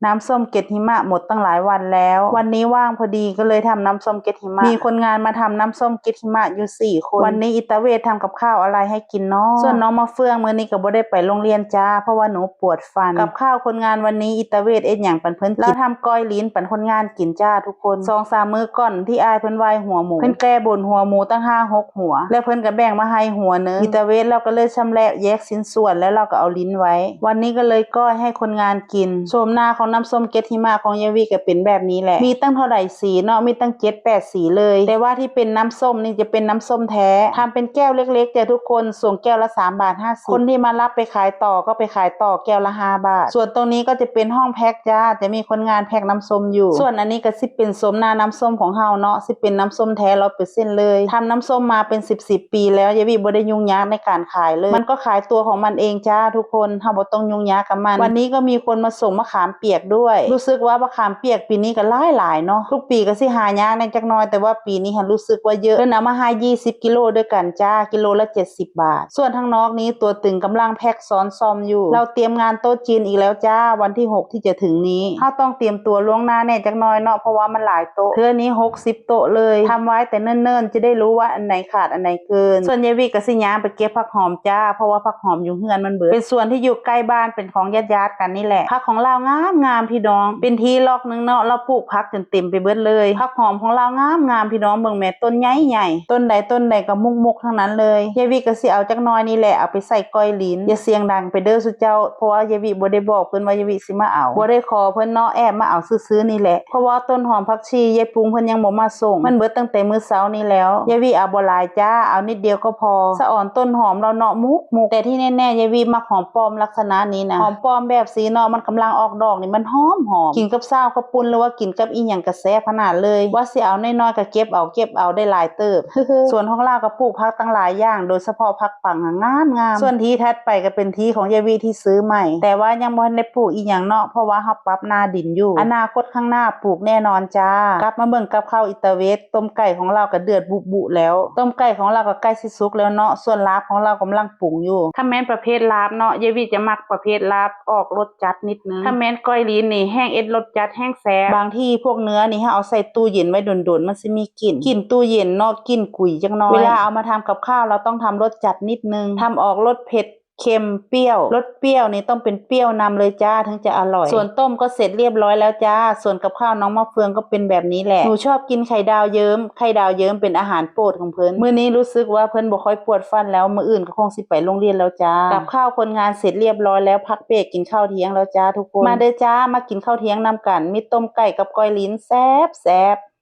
ນ້ຳສົ້ມເກັດຫິມະໝົດຕັ້ງຫຼາຍວັນແລ້ວ ວັນນີ້ວ່າງພໍດີກໍເລີຍທຳນ້ຳສົ້ມເກັດຫິມະ. ມີຄົນງານມາທຳນ້ຳສົ້ມເກັດຫິມະຢູ່ສີ່ຄົນ. ວັນນີ້ອີຕາເວດທຳກັບຂ້າວອະໄລໃຫ້ກິນເນາະ? ສ່ວນນ້ອງມະເຟືອງມື້ນີ້ກໍບໍ່ໄດ້ໄປໂຮງຮຽນຈ້າ ເພາະວ່າໜູປວດຟັນ. ກັບຂ້າວຄົນງານວັນນີ້ອີຕາເວດເຮັດຫຍັງປັນເພິ່ນກິນ? ລາວທຳກ້ອຍລີນປັນຄົນງານກິນຈ້າທຸກຄົນ. ສອງສາມມື້ກ່ອນທີ່ອ້າຍເພິ່ນໄຫວ້ຫົວໝູ ເພິ່ນແກ້ບົນຫົວໝູຕັ້ງຫ້າຫົກຫົວ ແລ້ວເພິ່ນກໍແບ່ງມາໃຫ້ຫົວໜຶ່ງ. ອີຕາເວດລາວກໍເລີຍຊຳແຫຼະແຍກຊິ້ນສ່ວນ ແລ້ວລາວກໍເອົາລີ້ນໄວ້. ວັນນີ້ກໍເລີຍກ້ອຍໃຫ້ຄົນງານ ກິນ. ໂສມໜ້າຂອງນ້ຳສົ້ມເກັດຫິມະຂອງຍາຍວິກໍເປັນແບບນີ້ແຫຼະ. ມີຕັ້ງເທົ່າໃດສີເນາະ ມີຕັ້ງເຈັດແປດສີເລີຍ ແຕ່ວ່າທີ່ເປັນນ້ຳສົ້ມນີ້ຈະເປັນນ້ຳສົ້ມແທ້. ທຳເປັນແກ້ວເລັກໆ ຈ້າທຸກຄົນ ສອງແກ້ວລະສາມບາດຫ້າສິບ. ຄົນທີ່ມາຮັບໄປຂາຍຕໍ່ກໍໄປຂາຍຕໍ່ແກ້ວລະຫ້າບາດ. ສ່ວນຕົງນີ້ກໍຈະເປັນຫ້ອງແພັກຈ້າ ຈະມີຄົນງານແພັກນ້ຳສົ້ມຢູ່. ສ່ວນອັນນີ້ກໍຊິເປັນໂສມໜ້ານ້ຳສົ້ມຂອງເຮົາເນາະ ຊິເປັນນ້ຳສົ້ມແທ້ຮ້ອຍເປີເຊັນເລີຍ. ທຳນ້ຳສົ້ມມາເປັນສິບສິບປີແລ້ວ ຍາຍວິບໍ່ໄດ້ຫຍຸ້ງຍາກໃນການ ຂາຍເລີຍ ມັນກໍຂາຍຕົວຂອງມັນເອງຈ້າທຸກຄົນ ເຮົາບໍ່ຕ້ອງຫຍຸ້ງຍາກກັບມັນ. ວັນນີ້ກໍມີຄົນມາສົ່ງມະຂາມປຽກດ້ວຍ. ຮູ້ສຶກວ່າມະຂາມປຽກປີນີ້ກໍຫຼາຍໆເນາະ ທຸກປີກໍຊິຫາຍາກແດ່ຈັກໜ້ອຍ ແຕ່ວ່າປີນີ້ຫັ້ນຮູ້ສຶກວ່າເຍອະ. ເພິ່ນເອົາມາໃຫ້ຊາວກິໂລດ້ວຍກັນຈ້າ ກິໂລລະເຈັດສິບບາດ. ສ່ວນທາງນອກນີ້ຕົວຕຶງກຳລັງແພັກຊ້ອນຊອມຢູ່. ລາວຕຽມງານໂຕະຈີນອີກແລ້ວຈ້າ ວັນທີຫົກທີ່ຈະເຖິງນີ້. ເຮົາຕ້ອງຕຽມຕົວລ່ວງໜ້າແດ່ຈັກໜ້ອຍເນາະ ເພາະວ່າມັນຫຼາຍ ໂຕະ ເທື່ອນີ້ຫົກສິບໂຕະເລີຍ. ທຳໄວ້ແຕ່ເນີນໆ ຈະໄດ້ຮູ້ວ່າອັນໃດຂາດອັນໃດເກີນ. ສ່ວນຍາຍວິກໍຊິຍ່າງໄປເກັບຜັກຫອມຈ້າ ເພາະວ່າຜັກຫອມຢູ່ເຮືອນມັນເບິດ. ເປັນສວນທີ່ຢູ່ໃກ້ບ້ານ ເປັນຂອງຍາດໆກັນນີ້ແຫຼະ. ຜັກຂອງລາວງາມໆ ພີ່ນ້ອງ ເປັນທີ່ລັອກໜຶ່ງເນາະ ລາວປູກຜັກຈົນເຕັມໄປເບິດເລີຍ. ຜັກຫອມຂອງລາວງາມໆ ພີ່ນ້ອງ ເບິ່ງແມ້ ຕົ້ນໃຫຍ່ໆ ຕົ້ນໃດຕົ້ນໃດກໍມຸກໆທັງນັ້ນເລີຍ. ຍາຍວິກໍຊິເອົາຈັກໜ້ອຍນີ້ແຫຼະ ເອົາໄປໃສ່ກ້ອຍລີນ. ຢ່າສຽງດັງໄປເດີສູ່ເຈົ້າ ເພາະວ່າຍາຍວິບໍ່ໄດ້ບອກເພິ່ນວ່າຍາຍວິ ຊິມາເອົາ ບໍ່ໄດ້ຂໍເພິ່ນເນາະ ແອບມາເອົາຊື່ໆນີ້ແຫຼະ. ເພາະວ່າຕົ້ນຫອມຜັກຊີ ຍາຍປຸງເພິ່ນຍັງບໍ່ມາສົ່ງ ມັນເບິດຕັ້ງແຕ່ມື້ເຊົ້ານີ້ແລ້ວ. ຍາຍວິເອົາບໍ່ຫຼາຍຈ້າ ເອົານິດດຽວກໍພໍ. ສະອອນຕົ້ນຫອມລາວເນາະ ມຸກໆ ແຕ່ທີ່ແນ່ໆ ຍາຍວິມັກຫອມປ້ອມລັກສະນະນີ້ນະ. ຫອມປ້ອມແບບຊີ້ເນາະ ມັນກຳລັງອອກດອກນີ້ ມັນຫອມໆ ກິນກັບຊາວເຂົ້າປຸ້ນ ຫຼືວ່າກິນກັບອີ່ຫຍັງກໍແຊບຂະໜາດເລີຍ. ວ່າຊິເອົານ້ອຍໆ ກໍເກັບເອົາ ເກັບເອົາໄດ້ຫຼາຍເຕີບ. ສວນຂອງລາວກໍປູກຜັກຕັ້ງຫຼາຍຢ່າງ ໂດຍສະເພາະຜັກປັງຫາງງາມໆ. ສ່ວນທີ່ຖັດໄປກໍເປັນທີ່ຂອງຍາຍວິທີ່ຊື້ໃໝ່ ແຕ່ວ່າຍັງບໍ່ທັນໄດ້ປູກອີ່ຫຍັງເນາະ ເພາະວ່າເຮົາປັບໜ້າດິນຢູ່. ອະນາຄົດຂ້າງໜ້າປູກແນ່ນອນຈ້າ. ກັບມາເບິ່ງກັບເຂົ້າອີຕາເວດ ຕົ້ມໄກ່ຂອງລາວກໍເດືອດບຸໆແລ້ວ. ຕົ້ມໄກ່ຂອງລາວກໍໃກ້ຊິສຸກແລ້ວເນາະ ສ່ວນລາບຂອງລາວກຳລັງປຸງຢູ່. ຄັນແມ່ນປະເພດລາບເນາະ ຍາຍວິຈະມັກປະເພດລາບອອກລົດຈັດນິດໜຶ່ງ. ຄັນແມ່ນກ້ອຍລີນນີ້ແຮ່ງເຮັດລົດຈັດແຮ່ງແຊບ. ບາງທີພວກເນື້ອນີ້ເຮົາເອົາໃສ່ຕູ້ເຢັນໄວ້ດົນໆ ມັນຊິມີ ກິ່ນ ກິ່ນຕູ້ເຢັນເນາະ ກິ່ນກຸຍຈັກໜ້ອຍ. ເວລາເອົາມາທຳກັບຂ້າວ ລາວຕ້ອງທຳລົດຈັດນິດໜຶ່ງ ທຳອອກລົດເຜັດ ເຄັມ ປ່ຽວ. ລົດປ່ຽວນີ້ຕ້ອງເປັນປ່ຽວນຳເລີຍຈ້າ ເຖິງຈະອະລ່ອຍ. ສ່ວນຕົ້ມກໍເສັດລຽບລ້ອຍແລ້ວຈ້າ. ສ່ວນກັບຂ້າວນ້ອງມະເຟືອງກໍເປັນແບບນີ້ແຫຼະ. ໜູຊອບກິນໄຂ່ດາວເຢິມ ໄຂ່ດາວເຢິມເປັນອາຫານໂປດຂອງເພິ່ນ. ມື້ນີ້ຮູ້ສຶກວ່າເພິ່ນບໍ່ຄ່ອຍປວດຟັນແລ້ວ ມື້ອື່ນກໍຄົງຊິໄປໂຮງຮຽນແລ້ວຈ້າ. ກັບຂ້າວຄົນງານເສັດລຽບລ້ອຍແລ້ວ ພັກເບຣກກິນເຂົ້າທ່ຽງແລ້ວຈ້າທຸກຄົນ. ມາເດີຈ້າ ມາກິນເຂົ້າທ່ຽງນຳກັນ ມີຕົ້ມໄກ່ກັບກ້ອຍລີນ ແຊບໆ.